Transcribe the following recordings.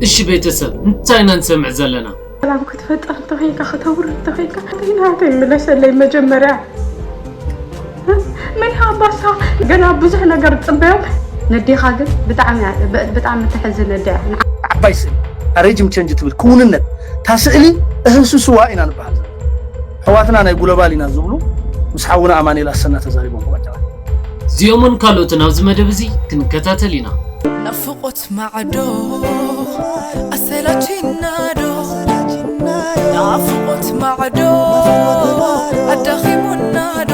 እሺ ቤተሰብ፣ እንታይ ኢና ንሰምዕ ዘለና? ሰላም ክትፈጥር እንተኾይንካ፣ ከተውርድ እንተኾይንካ፣ ናተይ ምለሰለይ መጀመርያ። ምን ሃባሳ? ገና ብዙሕ ነገር ትጽበዮም። ነዴኻ ግን ብጣዕሚ እያ፣ ብ-፣ ብጣዕሚ ተሕዝን ኣደ እያ። ዓባይ ስእሊ፣ ረጅም ቸንጅ ትብል ክውንነት፣ እታ ስእሊ እህስስዋ ኢና ንበሃል ዘለና። ኣሕዋትና ናይ ጉለባል ኢና ዝብሉ ምስ ሓውና ኣማኑኤል ኣሰና ተዛሪቦም። እዚኦምን ካልኦትን ኣብዚ መደብ እዚ ክንከታተል ኢና። ናፍቆት ማዕዶ ኣሰላችናዶ ናፍቆት ማዕዶ ኣዳኺሙናዶ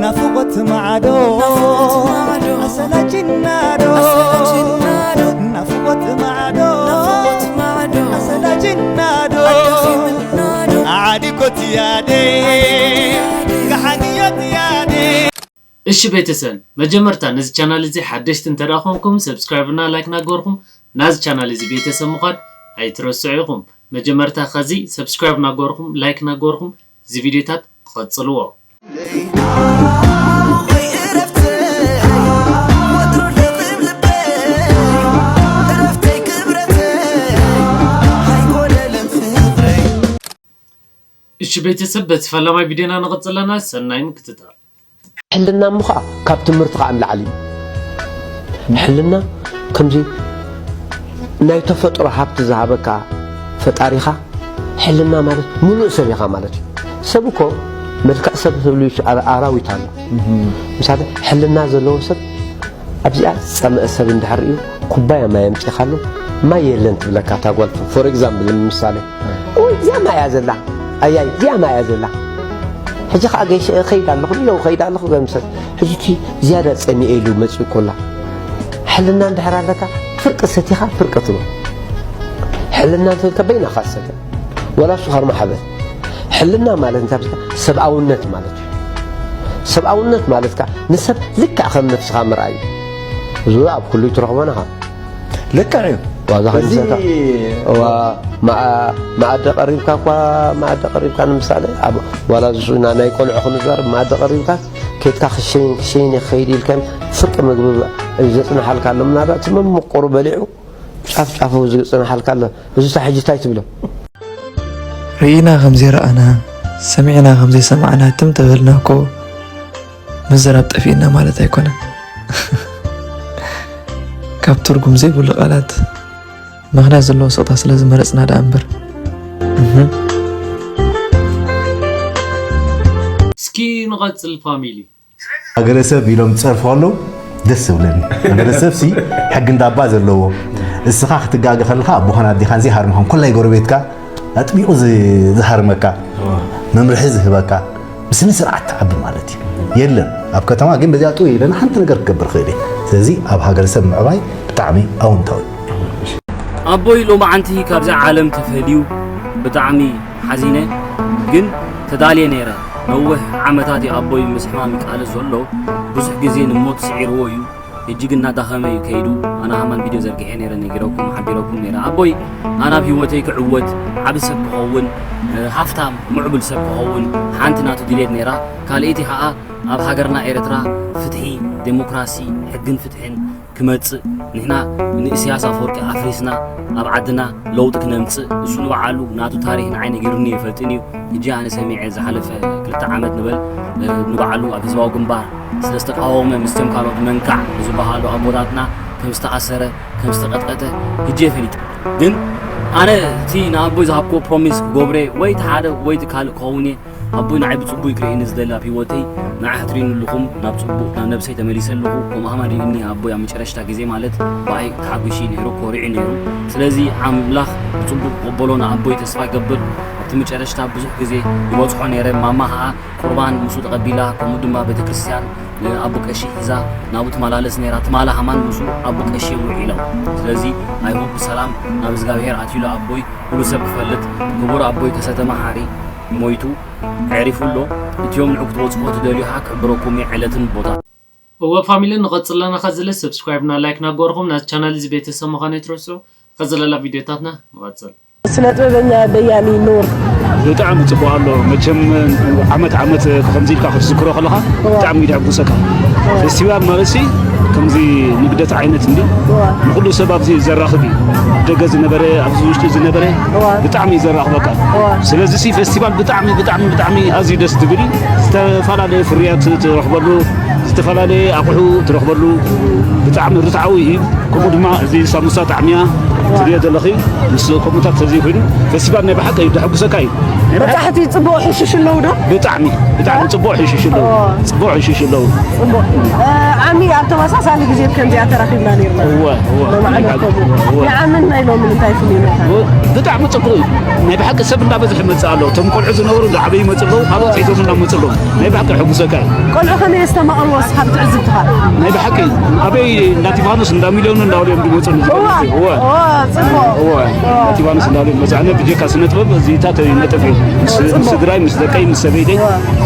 ናፍቆት ማዕዶ ናፍቆት ማዕዶ ኣሰላችናዶ ኣሰላችናዶ ናፍቆት ማዕዶ ናፍቆት ማዕዶ ኣሰላችናዶ ኣዳኺሙናዶ ዓዲኮት ያዴ ጋሓንዮት ያዴ እሺ ቤተሰብ፣ መጀመርታ ነዚ ቻናል እዚ ሓደሽቲ እንተደኣ ኮንኩም ሰብስክራይብ እና ላይክ ናገርኩም ናዚ ቻናል እዚ ቤተሰብ ምዃን ኣይትረስዑ ኢኹም። መጀመርታ ከዚ ሰብስክራይብ ናገርኩም ላይክ ናገርኩም እዚ ቪዲዮታት ትቐጽልዎ። እሺ ቤተሰብ፣ በቲ ፈላማይ ቪድዮና ንቐጽል ኣለና። ሰናይ ምክትታል። ሕልና እሞ ኸዓ ካብ ትምህርቲ ኸዓ ንላዕሊ እዩ። ሕልና ከምዚ ናይ ተፈጥሮ ሃብቲ ዝሃበካ ፈጣሪኻ ሕልና ማለት ምሉእ ሰብ ኢኻ ማለት እዩ። ሰብ እኮ መልክዕ ሰብ ዝብሉ ኣራ-፣ ኣራዊት ኣሎ። ምሳሌ ሕልና ዘለዎ ሰብ ኣብዚኣ ዝጸመአ ሰብ እንድሕር እዩ ኩባያ ማይ ኣምጺኻሉ ማይ የለን ትብለካ እታ ጓል። ፎር ኤግዛምፕል ንምሳሌ ወይ እዚኣ ማይ እያ ዘላ ኣያይ እዚኣ ማይ እያ ዘላ ሕጂ ከዓ ገይሸ እኸይድ ኣለኹ ኢለ እኸይድ ኣለኹ ገምሰል ሕጂ እቲ ዝያዳ ጸሚኤ ኢሉ መጺኡ ኮላ ሕልና እንድሕር ኣለካ ፍርቂ ሰቲኻ ፍርቂ ትብል ሕልና እንተልካ በይናኻ ትሰተ ወላ እሱ ኸርማ ሓበል ሕልና ማለት እንታይ ብልካ ሰብኣውነት ማለት እዩ ሰብኣውነት ማለት ከዓ ንሰብ ልክዕ ከም ነፍስኻ ምርኣይ እዩ እዚ ኣብ ኩሉ ትረኽቦ ናኻ ልክዕ እዩ ዋዛ እዚ ከንሰካ እዋ መኣ- መኣዲ ቀሪብካ እኳ መኣዲ ቀሪብካ ንምሳሌ ኣብ ዋላ ዝሱና ናይ ቆልዑ ክንዛር መኣዲ ቀሪብካ ኬድካ ክሸይን ክሸይን ይኸይድ ኢልካን ፍርቂ ምግቢ እዩ ዘፅንሓልካ ኣሎ ምናልባት እቲ መምቁሩ በሊዑ ጫፍ ጫፉ ዝፅንሓልካ ኣሎ እዚ ሳ ሕጂ እንታይ ትብሎ ርኢና ከም ዘይረኣና ሰሚዕና ከም ዘይሰማዕና ትም ተበልና እኮ ምዝራብ ጠፊእና ማለት ኣይኮነን ካብ ትርጉም ዘይብሉ ቃላት ምኽንያት ዘለዎ ስቕታ ስለ ዝመረፅና ደኣ እምበር እህ። እስኪ ንቐጽል ፋሚሊ። ሃገረሰብ ኢሎም ዝፀርፉ ከለዉ ደስ ዝብለኒ ሃገረሰብ ሲ ሕጊ እንዳባ ዘለዎ እስኻ ክትጋገ ከለኻ ኣቦኻን ኣዴኻን ዘይሃርምኻን ኮላይ ጎረቤትካ ኣጥቢቑ ዝ- ዝሃርመካ መምርሒ ዝህበካ ብስነ ስርዓት ትዓቢ ማለት እዩ የለን ኣብ ከተማ ግን በዚኣ ጥው ኢለን ሓንቲ ነገር ክገብር ክእል እየ ስለዚ ኣብ ሃገረሰብ ምዕባይ ብጣዕሚ ኣወንታዊ እዩ ኣቦይ ሎማዓንቲ ካብዛ ዓለም ተፈልዩ ብጣዕሚ ሓዚነ ግን ተዳልየ ነይረ ነውሕ ዓመታት እዩ ኣቦይ ምስ ሕማም ይቃለስ ዘሎ ብዙሕ ግዜ ንሞት ስዒርዎ እዩ ሕጂ ግን እናዳኸመ እዩ ከይዱ ኣነ ሃማን ቪድዮ ዘርጊሐ ነይረ ነጊረኩም ሓቢረኩም ነይረ ኣቦይ ኣነ ኣብ ህይወተይ ክዕወት ዓብ ሰብ ክኸውን ሃፍታም ምዕቡል ሰብ ክኸውን ሓንቲ ናቱ ድሌት ነይራ ካልኣይቲ ከዓ ኣብ ሃገርና ኤርትራ ፍትሒ ዴሞክራሲ ሕግን ፍትሕን ክመጽእ ንሕና ንእስያስ ኣፈወርቂ ኣፍሪስና ኣብ ዓድና ለውጢ ክነምጽእ እሱ ንባዕሉ ናቱ ታሪኽ ንዓይ ነጊሩኒ ይፈልጥን እዩ ሕጂ ኣነ ሰሚዐ ዝሓለፈ ክልተ ዓመት ንበል ንባዕሉ ኣብ ህዝባዊ ግንባር ስለ ዝተቃወመ ምስቶም ካልኦት መንካዕ ዝበሃሉ ኣቦታትና ከም ዝተኣሰረ ከም ዝተቐጥቀጠ ሕጂ የፈሊጥ ግን ኣነ እቲ ንኣቦይ ዝሃብኮ ፕሮሚስ ክጎብረ ወይ እቲ ሓደ ወይ እቲ ካልእ ክኸውን እየ ኣቦይ ንዓይ ብጽቡይ ክርእየኒ ዝደሊ ኣብ ህይወተይ ንዓይ ክትርእዩኒ ኣለኹም ናብ ጽቡቕ ናብ ነብሰይ ተመሊሰ ኣለኹ ከምኡ ሃማ ርእዩኒ ኣቦይ ኣብ መጨረሽታ ግዜ ማለት ብኣይ ተሓጒሺ ነይሩ ኮሪዑ ነይሩ ስለዚ ኣምላኽ ብጽቡቕ ክቕበሎ ንኣቦይ ተስፋ ይገብር ኣብቲ መጨረሽታ ብዙሕ ግዜ ይበጽሖ ነይረ ማማ ኸኣ ቁርባን ምስኡ ተቐቢላ ከምኡ ድማ ቤተ ክርስትያን ንኣቦ ቀሺ ሒዛ ናብኡ ትመላለስ ነይራ ትማሊ ሃማን ምስኡ ኣቦ ቀሺ እዮም ውዒሎም ስለዚ ኣይሆፕ ብሰላም ናብ እግዚኣብሔር ኣትዩሉ ኣቦይ ኩሉ ሰብ ክፈልጥ ክቡር ኣቦይ ከሰተ መሓሪ ሞይቱ ኣዕሪፉ ኣሎ እቲዮም ንዑ ክትወፅዎ ትደልዩ ከዓ ክሕብረኩም እየ ዕለትን ቦታ እወ ፋሚሊ ንቐፅል ኣለና ከዚ ለ ሰብስክራይብ እና ላይክ ናገርኹም ናዚ ቻናል እዚ ቤተሰብ ምዃን ኣይትረስዑ ከዚ ለላ ቪድዮታትና ንቐፅል ስነ ጥበበኛ ደያኒ ኑር ብጣዕሚ ፅቡቅ ኣሎ መቸም ዓመት ዓመት ከምዚ ኢልካ ክትዝክሮ ከለካ ብጣዕሚ እዩ ደሕጉሰካ ፌስቲቫል ማለት ሲ ከምዚ ንግደት ዓይነት እንዲ ንኩሉ ሰብ ኣብዚ ዘራኽብ እዩ። ደገ ዝነበረ ኣብዚ ውሽጢ ዝነበረ ብጣዕሚ እዩ ዘራኽበካ። ስለዚ ሲ ፌስቲቫል ብጣዕሚ ብጣዕሚ ብጣዕሚ ኣዝዩ ደስ ትብል እዩ። ዝተፈላለየ ፍርያት ትረኽበሉ፣ ዝተፈላለየ ኣቑሑ ትረኽበሉ ብጣዕሚ ርትዓዊ እዩ። ከምኡ ድማ እዚ ሳሙሳ ጣዕሚያ ትሪኦ ዘለኺ ምስ ከምኡታት ተዘይኮይኑ ፌስቲቫል ናይ ብሓቂ እዩ ደሐጉሰካ እዩ። በጻሕቲ ጽቡቕ ሕሽሽ ኣለዉ ዶ? ብጣዕሚ ብጣዕሚ ጽቡቕ ሕሽሽ ኣለዉ። ጽቡቕ ሕሽሽ ኣለዉ። ጽቡቕ። ዓሚ ኣብ ተመሳሳሊ ግዜ ከምዚኣ ተራኺብና ነይርና። እወ እወ። ንዓምን ናይ ሎምን እንታይ ፍልይ ኢልካ? ብጣዕሚ ጽቡቕ እዩ። ናይ ብሓቂ ሰብ እንዳበዝሐ ይመጽእ ኣሎ። እቶም ቆልዑ ዝነበሩ ዝዓበዩ ይመጽእ ኣለዉ። ካልኦት ሒዞም እንዳመጽእ ኣለዉ። ናይ ብሓቂ የሐጉሰካ እዩ። ቆልዑ ከመይ የስተማቕርዎ እስኻ ብትዕዝብትኻ? ናይ ብሓቂ ኣበይ እንዳ ቲፋኖስ እንዳ ሚልዮን እንዳበሉ እዮም ዝመጽኡ። እወ እወ። እወ ጽቡቕ። እወ። እንዳ ቲፋኖስ እንዳበሉ እዮም ዝመጽኡ። ኣነ ብጀካ ስነ ጥበብ እዚታት ይነጥፍ እዩ። ምስ ስድራይ ምስ ደቀይ ምስ ሰበይተይ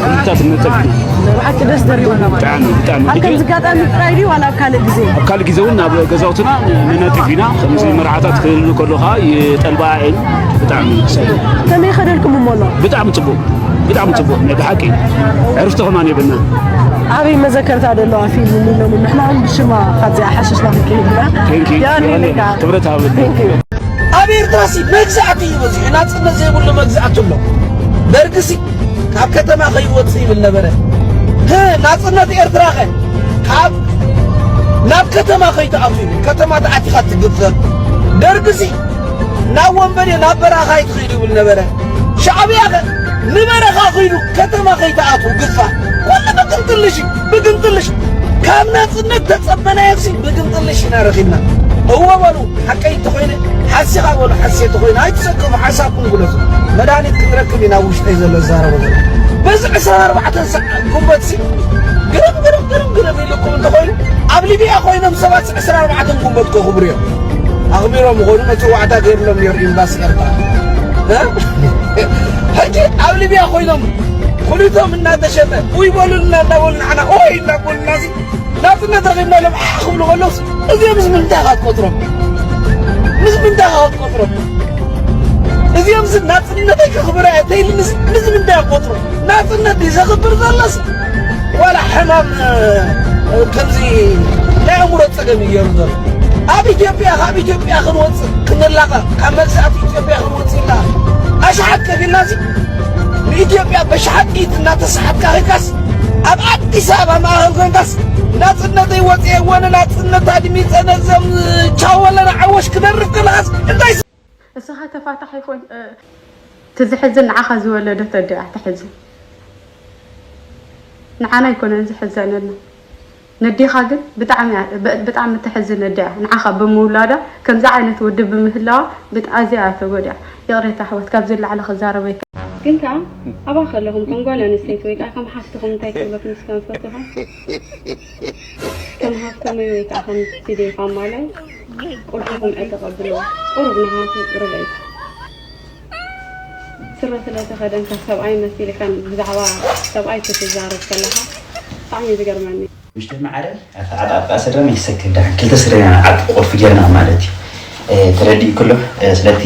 እዚታት ይነጥፍ እዩ። ብሓቂ ደስ ደርብና። ብጣዕሚ ብጣዕሚ ኣብ ከምዚ ኣጋጣሚ ጥራይ ድዩ ዋላ ኣብ ካልእ ግዜ? ኣብ ካልእ ግዜ እውን ኣብ ገዛውትና ንነጥፍ ኢና። ከምዚ መርዓታት ክህሉ ከሎ ከዓ ይጠልባ እየን። ብጣዕሚ ሰ- ከመይ ከደልኩም እሞ ኣሎ? ብጣዕሚ ጽቡቕ። ብጣዕሚ ጽቡቕ ናይ ብሓቂ ዕርፍቲ ከማን የብልና። ኣበይ መዘከርታ ደለዋ ፊልም ሚሎምን ንሕና እውን ብሽማ ካብዚኣ ሓሽሽና ክንክይድ ኢና። ቴንኪ። ያኒ ዮኒ፣ ኢልካ። ክብረት ሃበኒ። ቴንኪ። ኣብ ኤርትራ ሲ መግዛእቲ እዩ በዚሑ። ናጽነት ዘይብሉ መግዛእቲ ኣሎ። ደርግሲ ካብ ከተማ ከይወጽእ ይብል ነበረ። ህ ናጽነት ኤርትራ ከ ካብ ናብ ከተማ ከይትኣቱ ይብል። ከተማ ተኣቲኻ ትግፈፍ። ደርግሲ ናብ ወንበዴ ናብ በረኻ ኣይትኸይዱ ይብል ነበረ። ሻዕብያ ከ ንበረኻ ኸይዱ ከተማ ከይትኣቱ ግፋ። ኩሉ ብግንጥልሽ እዩ፣ ብግንጥልሽ። ካብ ናጽነት ተጸበናዮሲ ብግንጥልሽ ኢና ረኺብና። እወ በሉ፣ ሓቀይ እንተኾይነ ሓሲኻ በሉ፣ ሓስየ እንተኾይነ ኣይትሰከፉ፣ ሓሳብኩም ግለጹ። መድሃኒት ክንረክብ ኢና ውሽጠይ ዘሎ ዝዛረቦ ዘሎ። በዚ ዕስራን ኣርባዕተን ሰዓት ጉንበትሲ ግርም ግርም ግርም ግርም ኢልኩም እንተኾይኑ ኣብ ሊብያ ኮይኖም ሰባት ዕስራን ኣርባዕተን ጉንበት ከኽብሩ እዮም። ኣኽቢሮም ምኾኑ መጽዋዕታ ገይርሎም ነይሩ ኤምባሲ ኤርትራ። እ? ሕጂ ኣብ ሊብያ ኮይኖም ኩሊቶም እናተሸጠ ውይ በሉልና እናበሉ ንዓና ኦይ እናበሉና እዚ ናጽነት ረኺብና ኢሎም ዓሕ ክብሉ ከለውስ እዚኦም ምስ ምንታይ ኢኻ ትቆጽሮም? ምስ ምንታይ ኢኻ ትቆጽሮም? እዚኦም ስ ናጽነተይ ከኽብራ እየ ተይልንስ ምስ ምንታይ ክቆጽሮ? ናጽነት ድዩ ዘኽብር ዘሎስ ዋላ ሕማም፣ እ፣ ከምዚ ናይ ኣእምሮ ጸገም እዩ ገይሩ ዘሎ። ኣብ ኢትዮጵያ፣ ካብ ኢትዮጵያ ክንወጽእ፣ ክንላቐቕ፣ ካብ መግዛእቲ ኢትዮጵያ ክንወጽእ ኢልና ኣሽሓት ከፊልና ሲ ንኢትዮጵያ በሽሓት ጥይት እናተሰሓትካ ኸይድካስ፣ ኣብ ኣዲስ ኣበባ ማእኸል ኮይንካስ፣ ናጽነተይ ወጽየ፣ ወነ ናጽነት ኣድሚጸ፣ ነዘም ቻወለና ዓወሽ ክደርፍ ከለኻስ፣ እንታይ እስኻ ተፋታሕ ይኾን? እ፣ እቲ ዝሕዝን ንዓኻ ዝወለደት ኣደ እያ ተሕዝን። ንዓና ኣይኮነን ዝሕዘነና። ነዴኻ ግን ብጣዕሚ እያ፣ ብ-፣ ብጣዕሚ ተሕዝን ኣደ እያ። ንዓኻ ብምውላዳ፣ ከምዚ ዓይነት ወዲ ብምህላዋ ብጣ-፣ ኣዝያ እያ ተጎዲኣ። ይቕሬታ ኣሕዋት፣ ካብዚ ንላዕሊ ክዛረብ ኣይክእልን። ግን ከኣ ኣብኣ ከለኹም ከም ጓል ኣንስተይቲ ወይ ከኣ ከም ሓፍትኹም እንታይ ክብለኩም እስከ ንፈትኹም? ከም ሃፍተመይ ወይ ከኣ ከም ቲዴ ፋማላይ ቁልፍኹም ዕጥቕ ኣብልዎ። ቁሩብ ንሃንቱ ርብዒ ስረ ስለ ተኸደንካ ሰብኣይ መሲልካ ብዛዕባ ሰብኣይ ክትዛረብ ከለኻ ብጣዕሚ እዩ ዝገርመኒ። ምሽተ ማዕረ ኣተዓጣጥቃ ስረ መይሰክፍ ደሓን ክልተ ስረ ኢና ዓቢ ቁልፊ ጌርና ማለት እዩ። እ፣ ተረዲእኩ ኣሎ። እ፣ ስለቲ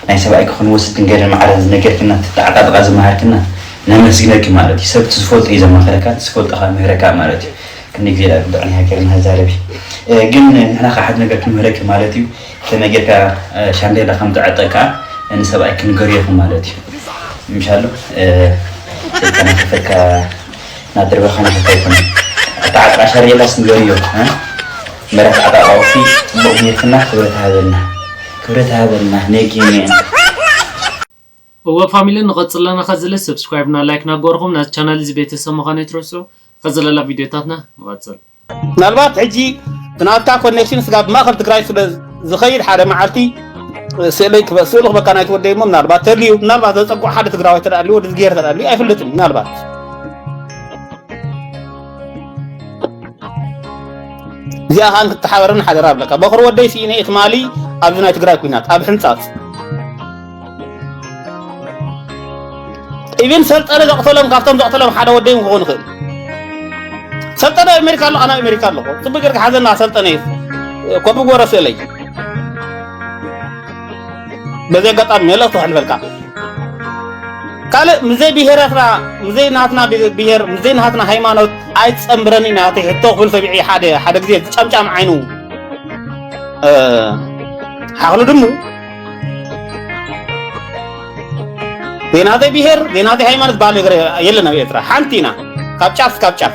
ናይ ሰብኣይኪ ክንወስድ ንገለ ማዕረ ዝነገርክና፣ ተዓጣጥቃ ዝመሃርክና ነመስግነኪ ማለት እዩ። ሰብ እቲ ዝፈልጦ እዩ ዘማኽረካ፣ እቲ ዝፈልጦ ከኣ ምህረካ ማለት እዩ። ክንደይ ግዜ ደኣ ብጣዕሚ ሃገርና ሃዛረቢ። እ፣ ግን ንሕና ከኣ ሓደ ነገር ክንምህረኪ ማለት እዩ። ከመይ ጌርካ፣ እ፣ ሻንዴላ ከም ትዕጠቅ ከኣ ንሰብኣይ ክንገርዮ ኢኹም ማለት እዩ። ምሻሎ፣ እ፣ ስልካ ናኸፈትካ ናደርበኻ ናኸፍታ ኣይኮነን። ኣተዓጥቃ ሻንዴላስ ንገርዮ፣ እ? መራት ዓጣቃውሲ ጽቡቕ ጌርክና ክብረት ሃበልና። ክብረት ሃበልና። ነጊ እወ ፋሚሊ ንቐጽለና ከዝለ ሰብስክራይብ ና ላይክ ና ገርኹም ናዚ ቻናል እዚ ቤተሰብ ምዃን ኣይትረስዑ። ከዝለላ ቪዲዮታትና ንቐጽል። ምናልባት ሕጂ ናትካ ኮኔክሽን ስጋ ብማእኸል ትግራይ ስለ ዝኸይድ ሓደ መዓልቲ ስእለይ ክበ-፣ ስእሉ ክበካ ናይቲ ወደይ እሞ ምናልባት ተልዩ፣ ምናልባት ዘጸግዖ ሓደ ትግራዋይ ተዳልዩ፣ ወዲ ዝገይር ተዳልዩ ኣይፍልጥን። ምናልባት እዚኣ ከኣ ንክትሓበረኒ ሓደራ እብለካ። በኹሪ ወደይ ስኢነ እየ ትማሊ ኣብዚ ናይ ትግራይ ኲናት ኣብ ሕንጻጽ። ኢቪን ሰልጠነ ዘቕተሎም፣ ካብቶም ዘቕተሎም ሓደ ወደይ እውን ክኸውን ይኽእል። ሰልጠነ ኣብ ኣሜሪካ ኣሎ፣ ኣነ ኣብ ኣሜሪካ ኣለኹ። ጽቡቅ ጌርካ ሓዘና ሰልጠነ እዩ። ኮፒ ግበሮ ስእለይ። በዚ ኣጋጣሚ መልእኽቲ ክሕልፈልካ። ካልእ ምዘይ ብሄራትና፣ ምዘይ ናትና ብ- ብሄር፣ ምዘይ ናትና ሃይማኖት ኣይትጸንብረኒ ናተይ ሕቶ ክብል ሰሚዐ። ሓደ ሓደ ግዜ ጫምጫም ዓይኑ፣ እ፣ ሓኽሉ ድሙ፣ ዘይናተይ ብሄር ዘይናተይ ሃይማኖት ባል ነገር የለን ኣብ ኤርትራ። ሓንቲ ኢና፣ ካብ ጫፍ ካብ ጫፍ።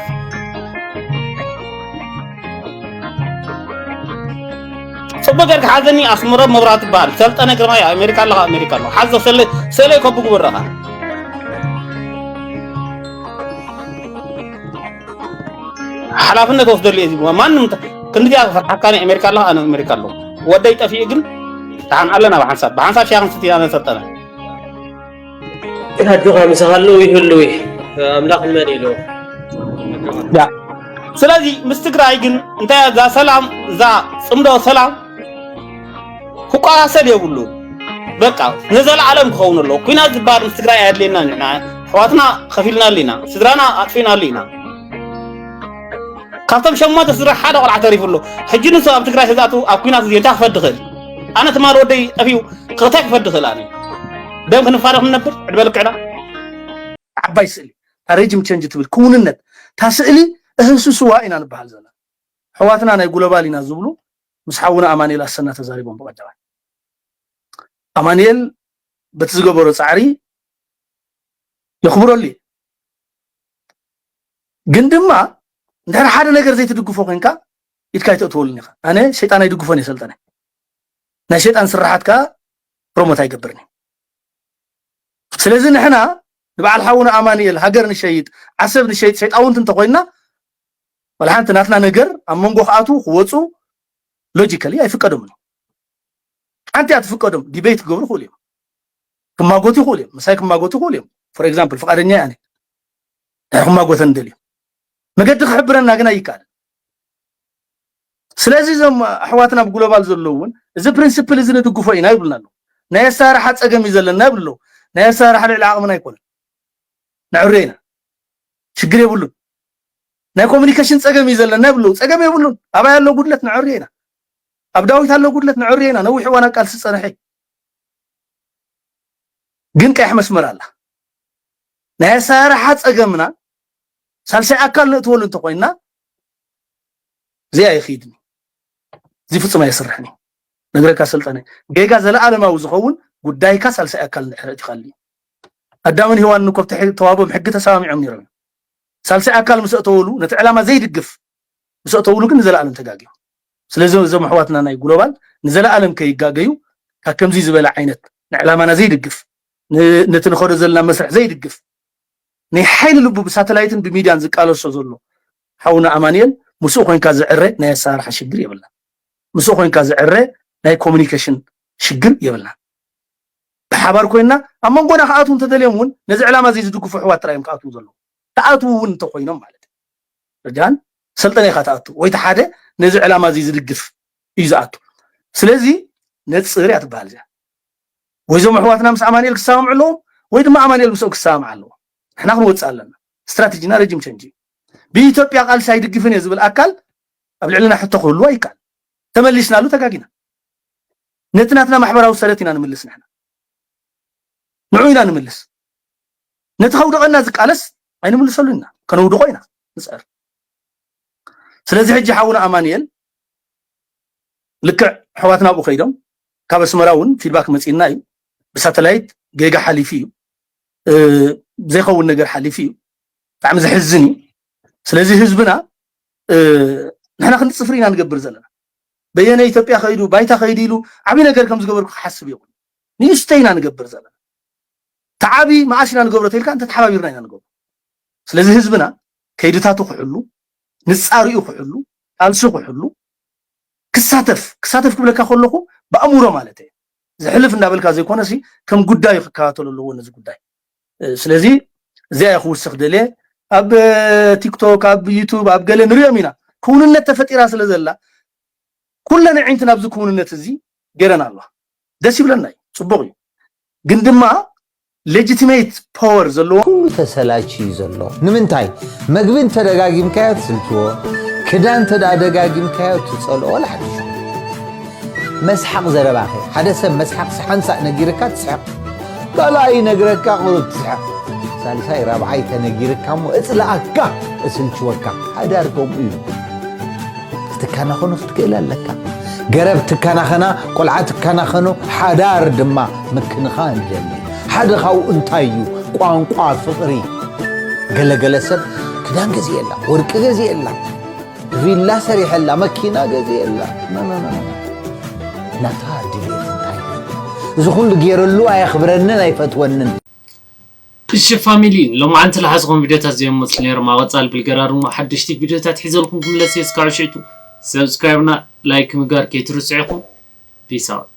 ጽቡቅ ጌርካ ሓዘኒ። ኣስምሮ መብራት ይበሃል። ሰልጠነ ግርማይ ኣሜሪካ ኣለኻ፣ ኣሜሪካ ኣለኹ። ሓዞ፣ ስእለ- ስእለይ ከብ ግበረኻ። ሓላፍነት ወስደሉ እየ ዝብሎ። ማንም ተ- ክንዲዚኣ ፈርሓካኒ፣ ኣሜሪካ ኣለኻ፣ ኣነ ኣሜሪካ ኣለኹ። ወደይ ጠፊኡ ግን ደሓን ኣለና ብሓንሳብ። ብሓንሳብ ሻሂ ክንስቲ ኢና፣ ኣነ ሰልጠነ። ኣጆኻ፣ ምሳኻ ኣለዉ ይህልዉ። ኣምላኽ መን ኢሉ? ያ። ስለዚ ምስ ትግራይ ግን እንታይ እዛ ሰላም፣ እዛ ጽምዶ ሰላም ክቋሳሰር የብሉ። በቃ ንዘለዓለም ክኸውን ኣለዎ። ኩናት ዝበሃል ምስ ትግራይ ኣየድልየና። ንሕና ኣሕዋትና ከፊልናሉ ኢና፣ ስድራና ኣጥፊእናሉ ኢና። ካብቶም ሸሞንተ ስድራ ሓደ ቆልዓ ተሪፉ ኣሎ። ሕጂ ንሱ ኣብ ትግራይ ተዛእቱ ኣብ ኩናት እዚ እንታይ ክፈዲ ይኽእል? ኣነ ትማል ወደይ ጠፊኡ ክቕታይ ክፈዲ ይኽእል? ኣነ ደም ክንፋረ ክንነብር ዕድመ ልክዕና። ዓባይ ስእሊ፣ እታ ሬጅም ቸንጅ ትብል ክውንነት፣ እታ ስእሊ እህስስዋ ኢና ንበሃል ዘለና። ኣሕዋትና ናይ ጉለባል ኢና ዝብሉ ምስ ሓውና ኣማኑኤል ኣሰና ተዛሪቦም ብቐዳማይ። ኣማኑኤል በቲ ዝገበሮ ጻዕሪ የኽብረሉ እየ። ግን ድማ እንድሕር ሓደ ነገር ዘይትድግፎ ኮንካ ኢድካ ኣይተእትወሉን ኢኻ። ኣነ ሰይጣን ኣይድግፎን እየ ሰልጠነ። ናይ ሰይጣን ስራሓት ከኣ ፕሮሞት ኣይገብርን እየ። ስለዚ ንሕና ንበዓል ሓውና ኣማኑኤል ሃገር ንሸይጥ፣ ዓሰብ ንሸይጥ፣ ሸይጣውንቲ እንተኾይንና፣ ወላ ሓንቲ ናትና ነገር ኣብ መንጎ ክኣትዉ ክወፁ ሎጂካሊ ኣይፍቀዶምን እዩ። ሓንቲ እያ ትፍቀዶም። ዲቤት ክገብሩ ይኽእሉ እዮም፣ ክማጎቱ ይኽእሉ እዮም፣ ምሳይ ክማጎቱ ይኽእሉ እዮም። ፎር ኤግዛምፕል ፍቃደኛ እየ ኣነ፣ እንታይ ክማጎተን እንደልዩ መገዲ ክሕብረና ግን ኣይከኣልን። ስለዚ እዞም ኣሕዋትና ኣብ ግሎባል ዘለዉ እውን እዚ ፕሪንስፕል እዚ ንድግፎ ኢና ይብሉና ኣለዉ። ናይ ኣሰራርሓ ፀገም እዩ ዘለና ይብሉ ኣለዉ። ናይ ኣሰራርሓ ልዕሊ ዓቕምና ኣይኮነን፣ ነዕርዮ ኢና፣ ሽግር የብሉን። ናይ ኮሚኒኬሽን ፀገም እዩ ዘለና ይብሉ ኣለዉ። ፀገም የብሉን። ኣባይ ኣሎ ጉድለት ነዕርዮ ኢና፣ ኣብ ዳዊት ኣሎ ጉድለት ነዕርዮ ኢና። ነዊሕ እዋን ኣብ ቃልሲ ዝፀንሐ እዩ። ግን ቀይሕ መስመር ኣላ። ናይ ኣሰራርሓ ፀገምና ሳልሳይ ኣካል ነእትወሉ እንተኮይንና እዚ ኣይኽይድን እዩ። እዚ ፍፁም ኣይስርሕን እዩ። ነግረካ ሰልጠነ፣ ጌጋ ዘለኣለማዊ ዝኸውን ጉዳይካ ሳልሳይ ኣካል እንድሕር ኣእቲኻሉ እዩ። ኣዳምን ሄዋንን እኮ ኣብቲ ሕጊ ተዋህቦም ሕጊ ተሰማሚዖም ነይሮም እዮም። ሳልሳይ ኣካል ምስ ኣእተወሉ ነቲ ዕላማ ዘይድግፍ ምስ ኣእተውሉ ግን ንዘለኣለም ተጋግዮም። ስለዚ እዞም ኣሕዋትና ናይ ግሎባል ንዘለኣለም ከይጋገዩ ካብ ከምዚ ዝበለ ዓይነት ንዕላማና ዘይድግፍ ን- ነቲ ንኸዶ ዘለና መስርሕ ዘይድግፍ ናይ ሓይሊ ልቡ ብሳተላይትን ብሚድያን ዝቃለሶ ዘሎ ሓውና ኣማንኤል ምስኡ ኮይንካ ዝዕረ ናይ ኣሰራርሓ ሽግር የብልና። ምስኡ ኮይንካ ዝዕረ ናይ ኮሚኒኬሽን ሽግር የብልና። ብሓባር ኮይንና ኣብ መንጎና ክኣትዉ እንተደልዮም እውን ነዚ ዕላማ እዚ ዝድግፉ ኣሕዋት ጥራይ እዮም ክኣትዉ ዘለዉ። ክኣትዉ እውን እንተኮይኖም ማለት እዩ። ርጃን ሰልጠነ ኢኻ ትኣቱ ወይ እቲ ሓደ ነዚ ዕላማ እዚ ዝድግፍ እዩ ዝኣቱ። ስለዚ ነፅር እያ ትበሃል እዚኣ። ወይ እዞም ኣሕዋትና ምስ ኣማንኤል ክሰማምዑ ኣለዎም ወይ ድማ ኣማንኤል ምስኦም ክሰማምዕ ኣለዎ። ንሕና ክንወፅእ ኣለና። ስትራቴጂና ረጅም ቸንጅ እዩ። ብኢትዮጵያ ቃልሲ ኣይድግፍን እየ ዝብል ኣካል ኣብ ልዕልና ሕቶ ክህልዎ ኣይከኣል። ተመሊስናሉ ተጋጊና። ነቲ ናትና ማሕበራዊ ሰረት ኢና ንምልስ ንሕና። ንዑ ኢና ንምልስ። ነቲ ከውድቐና ዝቃለስ ኣይንምልሰሉ ኢና፣ ከነውድቖ ኢና ንፅዕር። ስለዚ ሕጂ ሓውና ኣማንኤል ልክዕ ኣሕዋትና ኣብኡ ከይዶም ካብ ኣስመራ እውን ፊድባክ መፂእና እዩ። ብሳተላይት ጌጋ ሓሊፉ እዩ፣ እ፣ ዘይኸውን ነገር ሓሊፉ እዩ። ብጣዕሚ ዘሕዝን እዩ። ስለዚ ህዝብና እ፣ ንሕና ክንዲ ፅፍሪ ኢና ንገብር ዘለና። በየነ ኢትዮጵያ ከይዱ ባይታ ከይዱ ኢሉ ዓብዪ ነገር ከም ዝገበርኩ ክሓስብ የብሉ። ንእሽተይ ኢና ንገብር ዘለና። እቲ ዓብዪ መኣስ ኢና ንገብሮ ተይልካ እንተ ተሓባቢርና ኢና ንገብሮ። ስለዚ ህዝብና ከይድታቱ ክሕሉ፣ ንፃሪኡ ክሕሉ፣ ቃልሱ ክሕሉ፣ ክሳተፍ ክሳተፍ ክብለካ ከለኹ ብኣእምሮ ማለት እየ። ዝሕልፍ እንዳበልካ ዘይኮነሲ ከም ጉዳዩ ክከታተሎ ኣለዎ ነዚ ጉዳይ። ስለዚ እዚኣ እየ ክውስኽ ደልየ። ኣብ ቲክቶክ ኣብ ዩቱብ ኣብ ገለ ንሪኦም ኢና። ክውንነት ተፈጢራ ስለ ዘላ ኩለን ኣዒንቲ ናብዚ ክውንነት እዚ ገይረን ኣለዋ። ደስ ይብለና እዩ፣ ፅቡቕ እዩ። ግን ድማ ሌጂቲሜት ፓወር ዘለዎ ኩሉ ተሰላችዩ ዘሎ ንምንታይ? መግቢ እንተደጋጊምካዮ ትዝንትዎ፣ ክዳን እንተ ደኣ ደጋጊምካዮ ትጸልኦ ወላ ሓድሽ። መስሓቕ ዘረባኸ ሓደ ሰብ መስሓቕሲ ሓንሳእ ነጊርካ ትስሕቕ። ካልኣይ ይነግረካ፣ ቁሩብ ትስሕቕ። ሳልሳይ ራብዓይ ተነጊርካ እሞ እጽልኣካ፣ እስልችወካ። ሓዳር ከምኡ እዩ። ክትከናኸኖ ክትክእል ኣለካ። ገረብ ትከናኸና፣ ቆልዓ ትከናኸኖ፣ ሓዳር ድማ ምክንኻን ይደሊ። ሓደ ካብኡ እንታይ እዩ? ቋንቋ ፍቕሪ። ገለገለ ሰብ ክዳን ገዚኤላ፣ ወርቂ ገዚኤላ፣ ቪላ ሰሪሐላ፣ መኪና ገዚኤላ። ና፣ ና፣ ና፣ ና። ናታ ድሌት እንታይ እዩ? እዚ ኩሉ ገይረሉ ኣየኽብረንን ኣይፈትወንን። እሺ ፋሚሊ፣ ሎማዓንቲ ዝሓዝኹም ቪድዮታት እዚኦም መፅኡ ነይሮም። ኣብ ቀፃሊ ብልገራርሙ ሓደሽቲ ቪድዮታት ሒዘልኩም ክምለስ እየ። እስካብ ሽዕቱ ሰብስክራይብና ላይክ ምግባር ከይትርስዑ ኢኹም። ፒስ ኣውት።